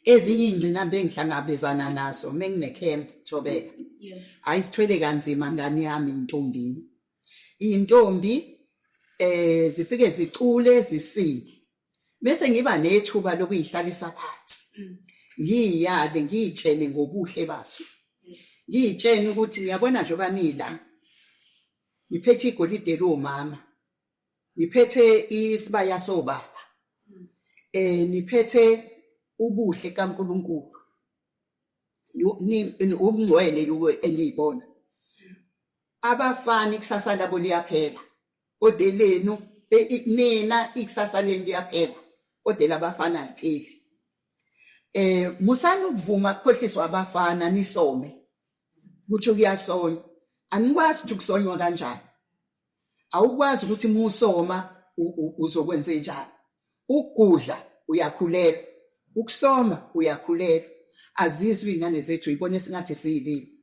Ezinye iy'ngqinamba engihlangabezana nazo mengine-camp Thobeka. Hayi sithwele kanzima ngane yami intombini. Iy'ntombi eh zifike zicule zisike. Bese ngiba nethuba lokuyihlalisa phansi. Ngiyiyale ngiyitshene ngobuhle bazo. Ngiyitshene ukuthi ngiyabona njengoba nila. Ngiphethe igolide lomama. Niphethe isibaya sobaba. Eh niphethe ubuhle kaNkuluNkulu. Ubungcwele lokho eniyibona. Abafana ikusasa labo liyaphela. Kodwa elenu e, nina ikusasa lenu liyaphela. Kodwa elabafana alipheli. Eh musani ukuvuma ukukhohliswa abafana nisome. Kuthi kuyasonywa. Anikwazi ukuthi kusonywa kanjani. Awukwazi ukuthi musoma uzokwenze njani. Ukugudla uyakhulelwa, ukusoma uyakhulelwa. Azizwe iy'ngane zethu yibona esingathi siyilimi.